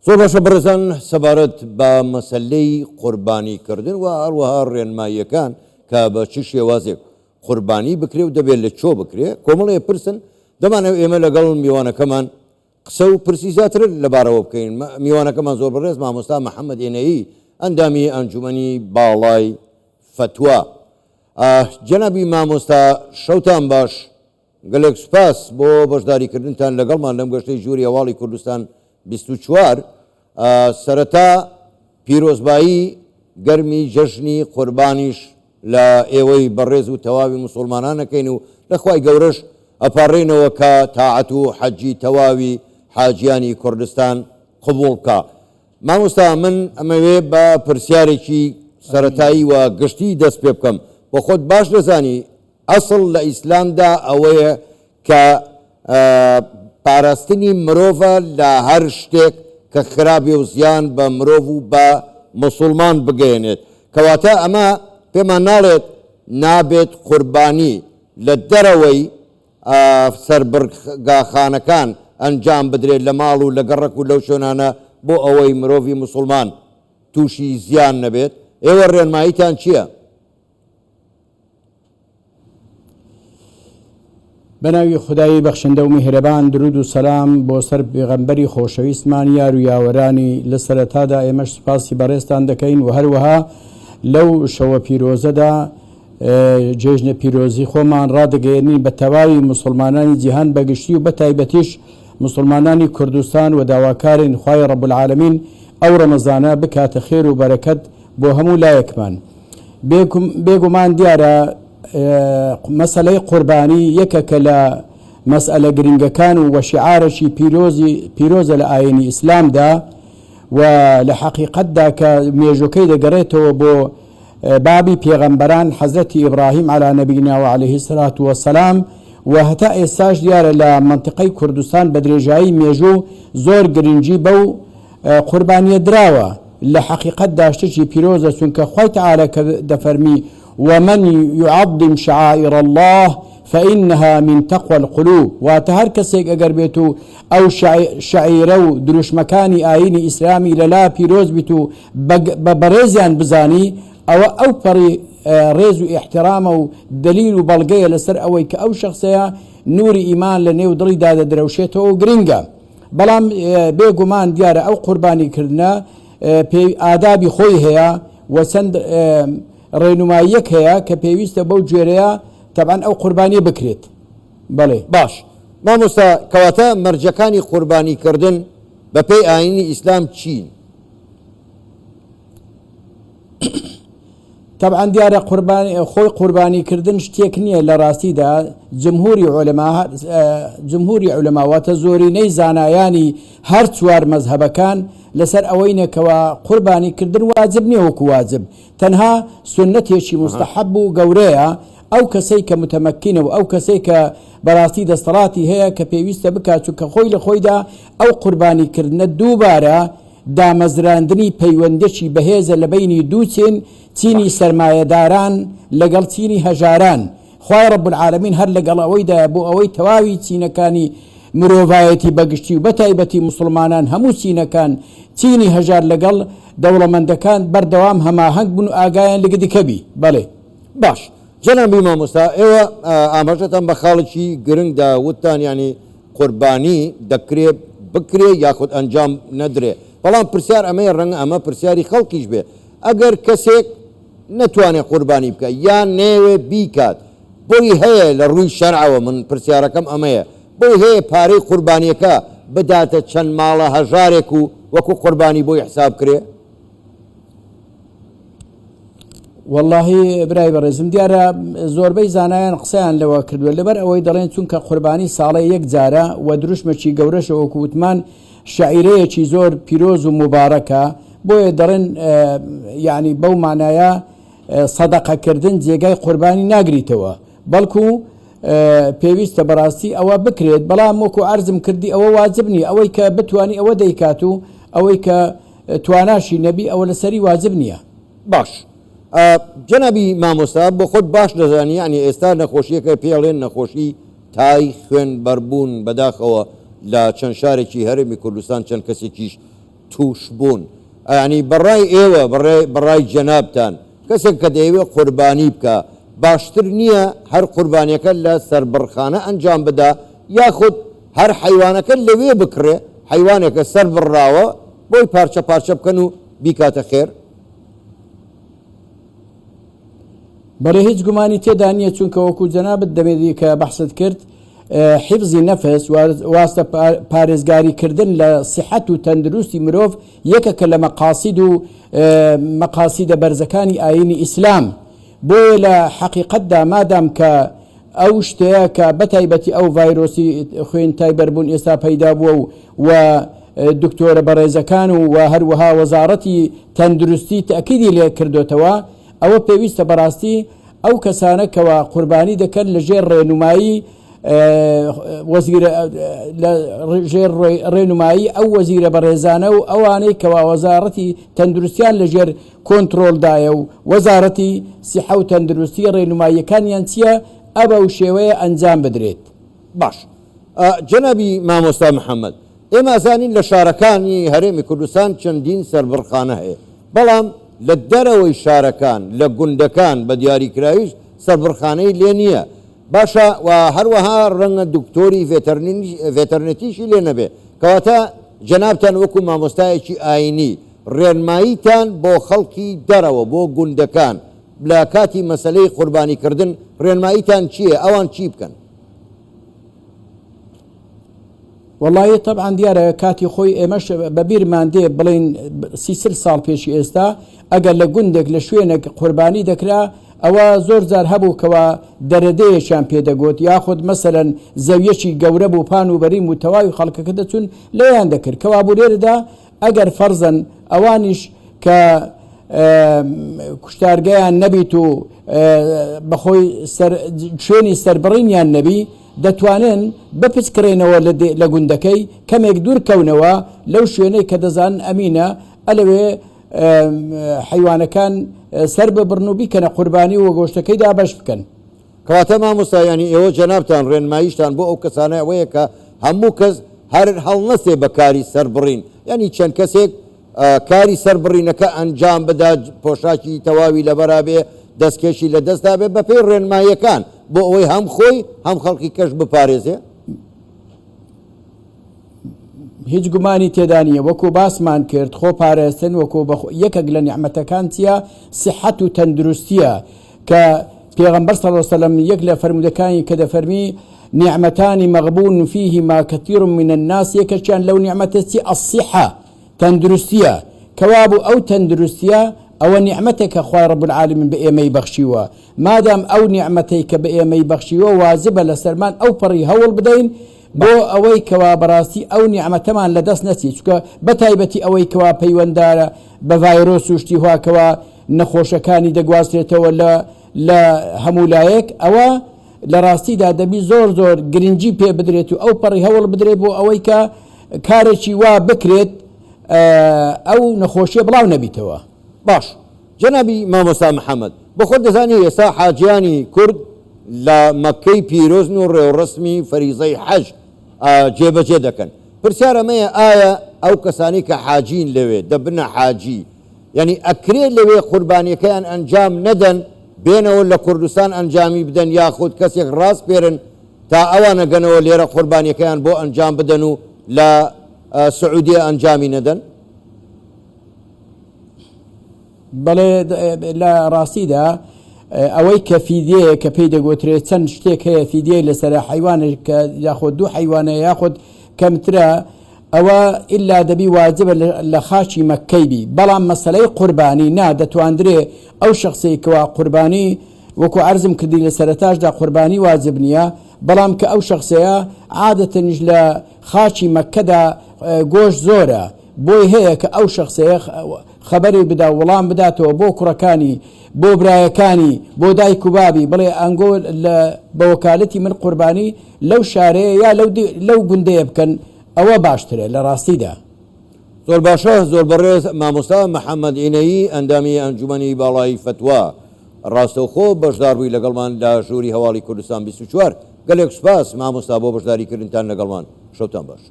زۆر باشە بەڕێزان سەبارەت بە مەسەلەی قوربانی کردن و هەروەها ڕێنماییەکان کە بە چ شێوازێک قوربانی بکرێ و دەبێت لە چۆ بکرێ کۆمەڵێ پرسن دەمانەوێت ئێمە لەگەڵ میوانەکەمان قسە و پرسی زیاتر لەبارەوە بکەین میوانەکەمان زۆر بەڕێز مامۆستا محەممەد ئێنەیی ئەندامی ئەنجومەنی باڵای فەتوا جەنابی مامۆستا شەوتان باش گەلێک سوپاس بۆ بەشداریکردنتان لەگەڵمان لەم گەشتەی ژووری هەواڵی کوردستان 24. سەرەتا پیرۆزبایی گەرمی جەژنی قوربانیش لە ئێوەی بەڕێز و تەواوی موسوڵمانان ئەکەین و لە خوای گەورەش ئەپاڕێینەوە کە تاعەت و حەجی تەواوی حاجیانی کوردستان قبوڵ بکا. مامۆستا من ئەمەوێ بە پرسیارێکی سەرەتایی و گشتی دەست پێ بکەم، بۆ خۆت باش دەزانی ئەسڵ لە ئیسلامدا ئەوەیە کە پاراستنی مرۆڤە لە هەر شتێک کە خراپێ و زیان بە مرۆڤ و بە موسوڵمان بگەیەنێت، کەواتە ئەمە پێمان ناڵێت نابێت قوربانی لە دەرەوەی سەربڕگاخانەکان ئەنجام بدرێت لە ماڵ و لە گەڕەک و لەو شوێنانە بۆ ئەوەی مرۆڤی موسوڵمان تووشی زیان نەبێت، ئێوە ڕێنماییتان چییە؟ بەناوی خودای بەخشندە و میهرەبان درود و سەلام بۆ سەر پێغەمبەری خۆشەویستمان یار و یاوەرانی لە سەرەتادا ئێمەش سوپاسی بەڕێزتان دەکەین و هەروەها لەو شەوە پیرۆزەدا جێژنە پیرۆزی خۆمان ڕادەگەیەنین بە تەواوی موسڵمانانی جیهان بەگشتی و بەتایبەتیش موسڵمانانی کوردستان و داواکارین خوای رب العالمین ئەو ڕەمەزانە بکاتە خێر و بەرەکەت بۆ هەموو لایەکمان. بێگومان دیارە مەسەلەی قوربانی یەکەکە لە مەسئلە گرنگەکان و وەشیعارەکی پیرۆزی پیرۆزە لە ئاینی ئیسلامدا و لە حەقیقەتدا کە مێژوەکەی دەگەڕێتەوە بۆ بابی پێغەمبەران حەزرەتی ئیبراهیم علی نبینا و علیه الصلاة والسلام و هەتا ئێستاش دیارە لە مەنتقەی کوردستان بە درێژایی مێژوو زۆر گرنگی بەو قوربانیە دراوە لە حەقیقەتدا شتێکی پیرۆزە چونکە خوای تەعالا کە دەفەرمی ومن یعظم شعائر اللە فإنها من تقوی القلوب واتە هەر کەسێک ئەگەر بێت و ئەو شەعیرە و دروشمەکانی ئایینی ئیسلامی لەلا پیرۆز بیت و بە بەڕێزیان بزانی ئەوە ئەو پەڕی ڕێز و ئیحترامە و دەلیل و بەڵگەیە لەسەر ئەوەی کە ئەو شەخسەیە نوری ئیمان لە نێو دڵیدا دەدرەوشێتەوە و گرنگە بەڵام بێ گومان دیارە ئەو قوربانی کردنە پێ ئادابی خۆی هەیە و چەند ڕێنماییەک هەیە کە پێویستە بەو گوێرەیە تەبعەن ئەو قوربانیە بکرێت. بەڵێ. باش مامۆستا کەواتە مەرجەکانی قوربانی کردن بە پێی ئاینی ئیسلام چین؟ تەبعەن دیارە قوربانی خۆی قوربانی کردن شتێک نییە لە ڕاستیدا جمهوری عولەما جمهوری عولەما واتە زۆرینەی زانایانی هەر چوار مەزهەبەکان لەسەر ئەوەی نەکەوە قوربانی کردن واجب نییە وەکو واجب تەنها سوننەتێکی موستەحەب و گەورەیە ئەو کەسەی کە متمەکینە و ئەو کەسەی کە بەڕاستی دەستەڵاتی هەیە کە پێویستە بکات چونکە خۆی لە خۆیدا ئەو قوربانی کردنە دووبارە دامەزراندنی پەیوەندیەکی بەهێزە لە بەینی دوو چین، چینی سەرمایەداران لەگەڵ چینی هەژاران، خوای رب العالمین هەر لەگەڵ ئەوەیدایە بۆ ئەوەی تەواوی چینەکانی مرۆڤایەتی بەگشتی و بەتایبەتی موسڵمانان هەموو چینەکان چینی هەژار لەگەڵ دەوڵەمەندەکان بەردەوام هەماهەنگ بن و ئاگایان لگدکە بی. بەڵێ. باش جەنابی مامۆستا ئێوە ئاماژەتان بە خاڵێکی گرنگ دا وتتان یانی قوربانی دەکرێ بکرێ یاخود ئەنجام نەدرێ بەڵام پرسیار ئەمەیە ڕەنگە ئەمە پرسیاری خەڵکیش بێ ئەگەر کەسێک نەتوانێ قوربانی بکا یان نەیەوێ بیکات بۆی هەیە لە ڕووی شەرعەوە من پرسیارەکەم ئەمەیە بۆی هەیە پارەی قوربانیەکە بداتە چەند ماڵە هەژارێک و وەکو قوربانی بۆی حساب کرێ؟ وەڵاهی برای بەڕێزم دیارە زۆربەی زانایان قسەیان لەوە کردووە لەبەر ئەوەی دەڵێن چونکە قوربانی ساڵێ یەک جارە و دروشمێکی گەورەشە وەکو وتمان شەعیرەیەکی زۆر پیرۆز و موبارەکە بۆیە دەڵێن یعنی بەو مانایە سەدەقەکردن جێگای قوربانی ناگریتەوە بەڵکو پێویستە بەڕاستی ئەوە بکرێت بەڵام وەکو عەرزم کردی ئەوە واجب نییە ئەوەی کە بتوانی ئەوە دەیکات و ئەوەی کە تواناشی نەبی ئەوە لەسەری واجب نییە. باش جەنابی مامۆستا بۆ خۆت باش دەزانی یانی ئێستا نەخۆشیەکە پێی ئەڵێن نەخۆشی تای خوێن بەربوون بەداخەوە لە چەند شارێکی هەرێمی کوردستان چەند کەسێکیش تووشبوون. یانی بە ڕای ئێوە، بە ڕای جەنابتان کەسێک کە دەیەوێ قوربانی بکا باشتر نییە هەر قوربانیەکە لە سەربڕخانە ئەنجام بدا یاخود هەر حەیوانەکە لەوێ بکڕێ، حەیوانێکە سەر بڕراوە بۆی پارچە پارچە بکەن و بیکاتە خێر؟ بەڵێ هیچ گومانی تێدا نییە چونکە وەکو جەنابت دەمێ کە بەحست کرد حفزی نەفس واستە پارێزگاری کردن لە سیحەت و تەندروستی مرۆڤ یەکەکە لە مەقاسید و مەقاسیدە بەرزەکانی ئایینی ئیسلام بۆیە لە حەقیقەتدا مادام کە ئەو شتەیە کە بەتایبەتی ئەو ڤایرۆسی خوێن تای بەربوون ئێستا پەیدا بووە و و دکتۆرە بەڕێزەکان و و هەروەها وەزاڕەتی تەندروستی تەئکیدی لێ کردۆتەوە ئەوە پێویستە بەڕاستی ئەو کەسانە کەوا قوربانی دەکەن لە ژێر ڕێنومایی وەزیرە لە ژێر ڕێنومایی ئەو وەزیرە بەڕێزانە و ئەوانەی کەوا وەزاڕەتی تەندروستیان لە ژێر کۆنترۆڵدایە و وەزارەتی سیحە و تەندروستی ڕێنوماییەکانیان چییە ئەبەو شێوەیە ئەنجام بدرێت. باش جەنابی مامۆستا محمد ئێمە ئەزانین لە شارەکانی هەرێمی کوردستان چەندین سەربڕخانە هەیە بەڵام لە دەرەوەی شارەکان لە گوندەکان بە دیاریکراویش سەربڕخانەی لێ نییە باشە و هەروەها ڕەنگە دکتۆری ڤێتەرنێتیشی لێ نەبێ کەواتە جەنابتان وەکو مامۆستایەکی ئاینی ڕێنماییتان بۆ خەڵکی دەرەوە بۆ گوندەکان لە کاتی مەسەلەی قوربانی کردن ڕێنماییتان چییە ئەوان چی بکەن؟ وەڵایی تەبعەن دیارە کاتی خۆی ئێمەش بە بیرمان دێ بڵێین سی چل ساڵ پێشی ئێستا ئەگەر لە گوندێک لە شوێنێک قوربانی دەکرا ئەوە زۆر جار هەبوو کەوا دەرەدەیەکیان پێ دەگوت یاخود مەسەلەن زەویەکی گەورە بوو پان و بەرین بوو تەواوی خەڵکەکە دەچوون لێیان دەکرد کەوابوو لێرەدا ئەگەر فەرزەن ئەوانیش کە کوشتارگەیان نەبیت و بەخۆی شوێنی سەربڕینیان نەبی دەتوانن بپچکڕێنەوە لە گوندەکەی کەمێک دوور کەونەوە لەو شوێنەی کە دەزانن ئەمینە ئەلەوێ حەیوانەکان سەر ببڕن و بیکەنە قوربانی و گۆشتەکەی دابەش بکەن. کەواتە مامۆستا یانی ئێوە جەنابتان ڕێنماییشتان بۆ ئەو کەسانە ئەوەیە کە هەموو کەس هەر هەڵنەسێ بە کاری سەربڕین یانی چەند کەسێک کاری سەربڕینەکە ئەنجام بدا پۆشاکی تەواوی لەبەرا بێ دەستکێشی لە دەستا بێ بەپێی ڕێنماییەکان بۆ ئەوەی هەم خۆی هەم خەڵکی کەش بپارێزێ؟ هیچ گومانی تێدا نییە وەکو باسمان کرد خۆ پارێزتن وەکو یەکێک لە نیعمەتەکان چییە سیحەت و تەندروستیە کە پێغەمبەر صلی اللە وسلم یەک لە فەرموودەکانی کە دەفەرمی نعمتان مغبون فیهما کثیر من الناس یەکێکیان لەو نیعمەتە چی الصحە تەندروستیە کەوابوو ئەو تەندروستیە ئەوە نیعمەتێکە خوای رب العالمین بە ئێمەی بەخشیوە مادام ئەو نیعمەتەی کە بە ئێمەی بەخشیوە واجبە لەسەرمان ئەو پەڕی هەوڵ بدەین بۆ ئەوەی کەوا بەڕاستی ئەو نیعمەتەمان لەدەست نەچی چونکە بەتایبەتی ئەوەی کەوا پەیوەندارە بە ڤایرۆس و شتی وا کەوا نەخۆشەکانی دەگواسترێتەوە لە لە هەموو لایەک ئەوە لە ڕاستیدا دەبی زۆر زۆر گرنگی پێ بدرێت و ئەو پەڕی هەوڵ بدرێت بۆ ئەوەی کە کارێکی وا بکرێت ئەو نەخۆشیە بڵاو نەبیتەوە. باش جەنابی مامۆستا محمد بۆ خۆت دەزانی ئێستا حاجیانی کورد لە مەککەی پیرۆزن و ڕێوڕەسمی فەریزەی حەج جێبەجێ دەکەن پرسیار ئەمەیە ئایا ئەو کەسانەی کە حاجین لەوێ دەبنە حاجی یانی ئەکرێ لەوێ قوربانیەکەیان ئەنجام نەدەن بێنەوە لە کوردستان ئەنجامی بدەن یاخود کەسێک ڕاسپێرن تا ئەوان ئەگەنەوە لێرە قوربانیەکەیان بۆ ئەنجام بدەن و لە سعودیە ئەنجامی نەدەن؟ بەڵێ لە ڕاستیدا ئەوەی کە فیدیەیە کە پێی دەگوترێت چەند شتێک هەیە فیدیەی لەسەرە حیوانێک کە یاخود دوو حیوانە یاخود کەمترە ئەوە ئیلا دەبی واجبە لە خاکی مەککەی بی بەڵام مەسەلەی قوربانی نا دەتواندرێ ئەو شەخسەی کەوا قوربانی وەکو عەرزم کردی لە سەرەتاشدا قوربانی واجب نییە بەڵام کە ئەو شەخسەیە عادەتەنیش لە خاکی مەککەدا گۆشت زۆرە بۆی هەیە کە ئەو شەخسەیە خەبەری بدا وڵام بداتەوە بۆ کوڕەکانی بۆ برایەکانی بۆ دایک و بابی بڵێ ئەنگۆ لە بە وەکالەتی من قوربانی لەو شارەیە یا لەو گوندەیە بکەن ئەوە باشترە لە ڕاستیدا. زۆر باشە زۆر بەڕێز مامۆستا محمد ئینەیی ئەندامی ئەنجومەنی باڵای فەتوا ڕاستەوخۆ بەشداربووی لەگەڵمان لە ژووری هەواڵی کوردستان 24 گەلێک سوپاس مامۆستا بۆ بەشداری کردنتان لەگەڵمان شەوتان باش.